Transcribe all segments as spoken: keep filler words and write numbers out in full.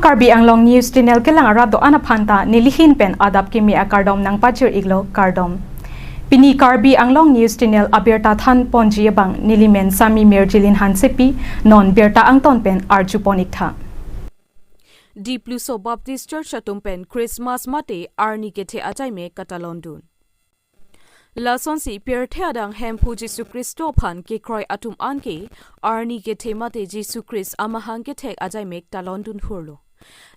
Karbi Anglong News Channel kelang arat do-an aphanta nelihin pen adap kimi akardom nangpajir iklo, kardom. Pini Karbi Anglong News Channel abirta thanponji abang nelimen Sami Mirjilin Hansepi, non birta angton pen arjupon iktha. Dipluso Baptist Church atum pen Christmas mate arni kethe ajaimek katalondun. Lasonsi pirthe adang Hemphu Jisu Khristo aphan kekroi atum anke arni kethe mate Jisu Khristo amahang kethek ajaimek talondun hurlo.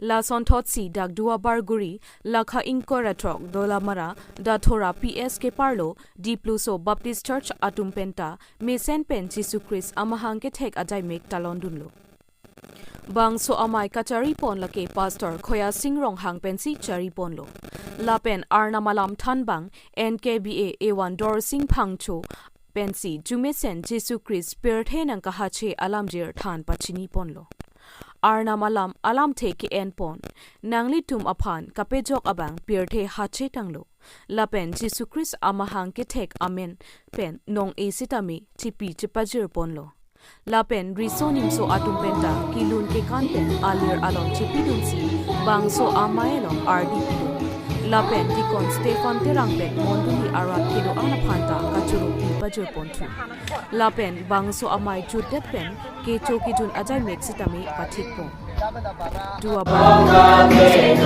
Lasonthotsi dak Duarbagori, lakha ingkoi ra throk, Dolamara, Dathora P S keparlo Dipluso Baptist Church atum penta mesen pen Jisu Khristo amahang kethek ajaimek talondunlo. Bangso amei kacharipon lake Pastor Khoyasing Ronghang pensi chariponlo. Lapen Arnam alam thanbang N K B A A one Dorsing Phangcho pensi jumesen Jisu Khristo pirthe nangkahache alamjir than pachiniponlo. Arnam alam alamthe ke-enpon, nanglitum aphan kapejok abang pirthe hachetanglo. Lapen Jisu Khristo amahang kethek amen pen nong-e sitame chipi chepajirponlo. Lapen riso nimso atum penta kelun kekan pen alir along chipidunsi bangso amei along ardi pidun. Lapen Deacon Stephan Terang pen mondoli arat kedo-an aphanta kachoro pipajirponthu. Lapen bangso amei jutdet pen kecho kejun ajaimek sitame pathikpon. Duarbagori.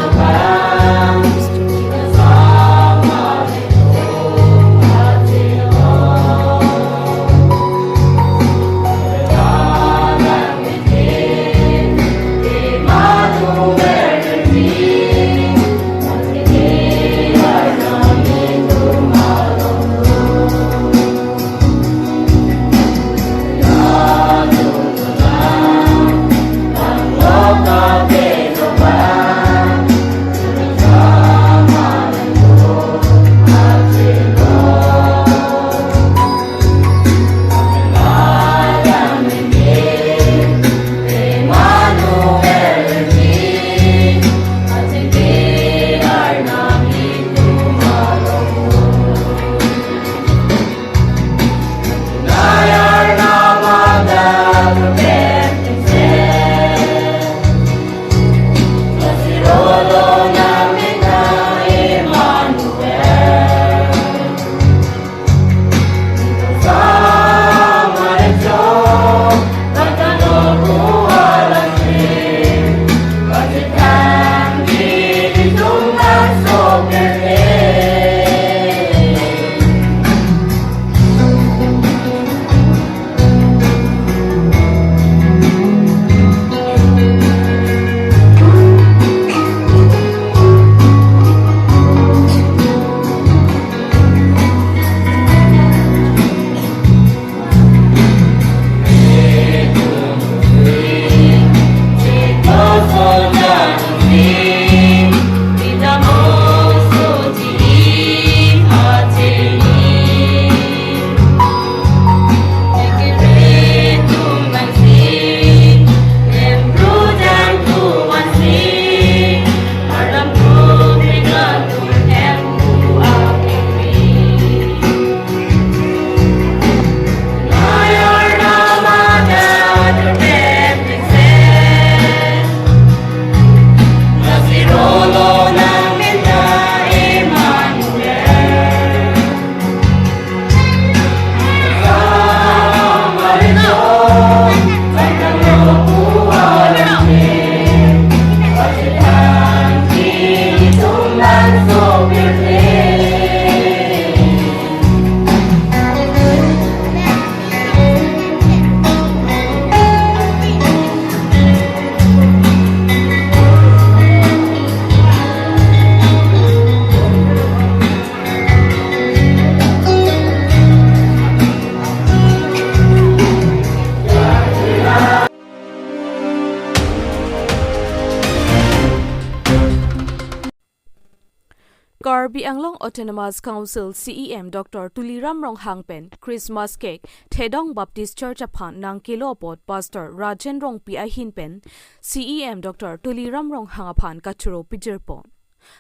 Karbi Anglong Autonomous Council C E M Doctor Tuliram Ronghang pen Christmas cake Thedong Baptist Church aphan nangkelo apot Pastor Rajen Rongpi ahin pen C E M Doctor Tuliram Ronghang aphan kachoro pijirpon.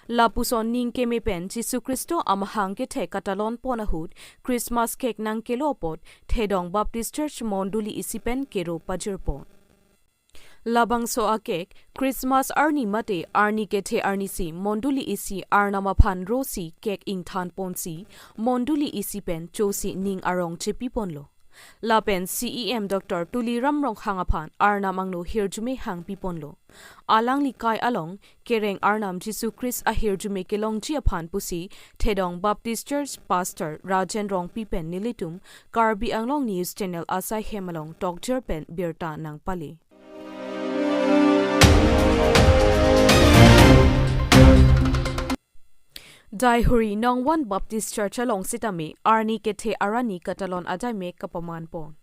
Lapuson ning keme pen Jisu Khristo amahang kethek katalonpon ahut Christmas cake nangkelo apot Thedong Baptist Church mondoli isi pen kero pajirpon. Labangso akek, Christmas arni mate arni kethe arnisi mondoli isi Arnam aphan rosi kek ingthan ponsi, mondoli isi pen chosi ning arong chepi ponlo. Lapen C E M Doctor Tuliram Ronghang aphan Arnam angno hirjume hangpi ponlo. Alangli kai along, kereng Arnam Jisu Christ ahirjume kelongji aphan pusi, Thedong Baptist Church Pastor Rajen Rongpi pen nelitum, Karbi Anglong News Channel asai hem along tokjer pen birta nangpale. Daihuri Nongvan Baptist Church along sitame arni kethe arani katalon ajaimek kapaman pon.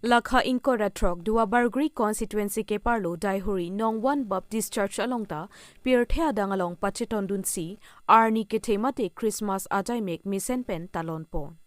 Lakha ingkoi ra throk Duar Bagori constituency keparlo Daihuri Nongvan Baptist Church along ta pirthe adang along pachetondunsi arni kethe mate Christmas ajaimek mesen pen talon pon.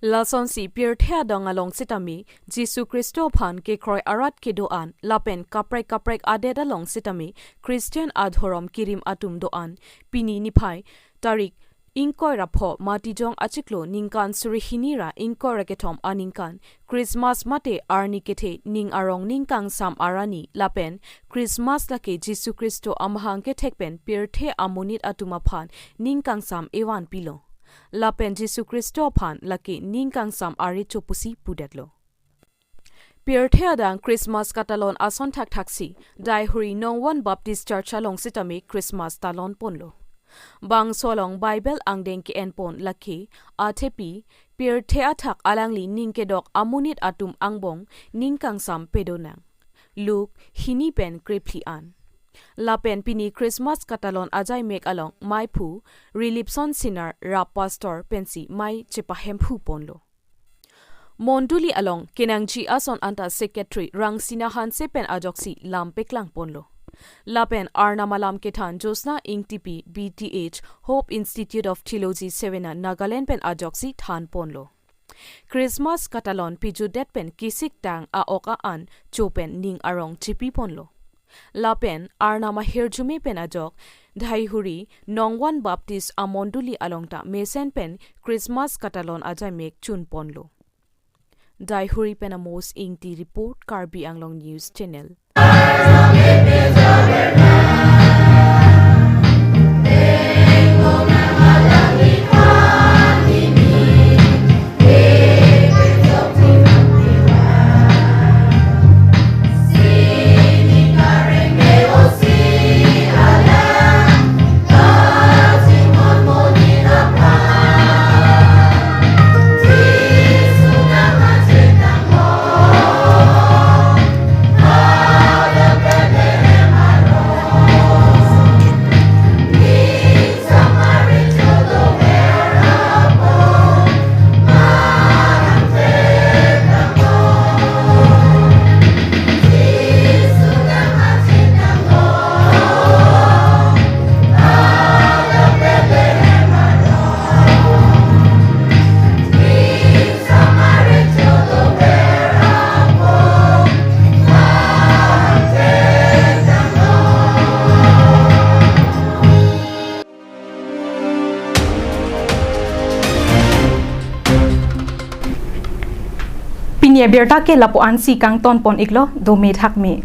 Lasonsi pirthe adang along sitame Jisu Khristo aphan kekroi arat kedo-an lapen kaprek kaprek adet along sitame Christian adhorom kirim atum do-an pini niphai tarik ingkoi ra pho Matijong achiklo ningkan suri hini ra ingkoi ra kethom aningkan Christmas mate arni kethe ning arong ning kangsam arani lapen Christmas lake Jisu Khristo amahang kethek pen pirthe amonit atum aphan ning kangsam evan pilo. Lapen Jisu Khristo aphan lake ning kangsam arecho pusi pudetlo. Pirthe adang Christmas katalon ason thakthaksi Daihuri Nongvan Baptist Church along sitame Christmas talon ponlo. Bangso along Bible angdeng ke-en pon lake, athepi, pirthe athak alangli ning kedok amonit atum angbong ning kangsam pedonang. Luke hini pen krephli an. Lapen pini Christmas katalon ajaimek along maiphu Rilipson Sinar ra pastor pensi mei chepahemphu ponlo. Mondoli along kenangji ason anta Secretary Rangsina Hanse pen ajoksi lam peklang ponlo. Lapen Arnam alam kethan Josna Ingtipi B T H Hope Institute of Theology Sevena Nagaland pen ajoksi than ponlo. Christmas katalon pijudet pen kisik tang a-ok a-an cho pen ning arong chepi ponlo. Lapen Arnam ahirjume pen ajok Daihuri Nongvan Baptist amondoli along ta mesen pen Christmas katalon ajaimek chun ponlo. Daihuri pen Amos Ingti report, Karbi Anglong News Channel. Pini abirta ke lapu-ansi kangton pon iklo, dome thakme.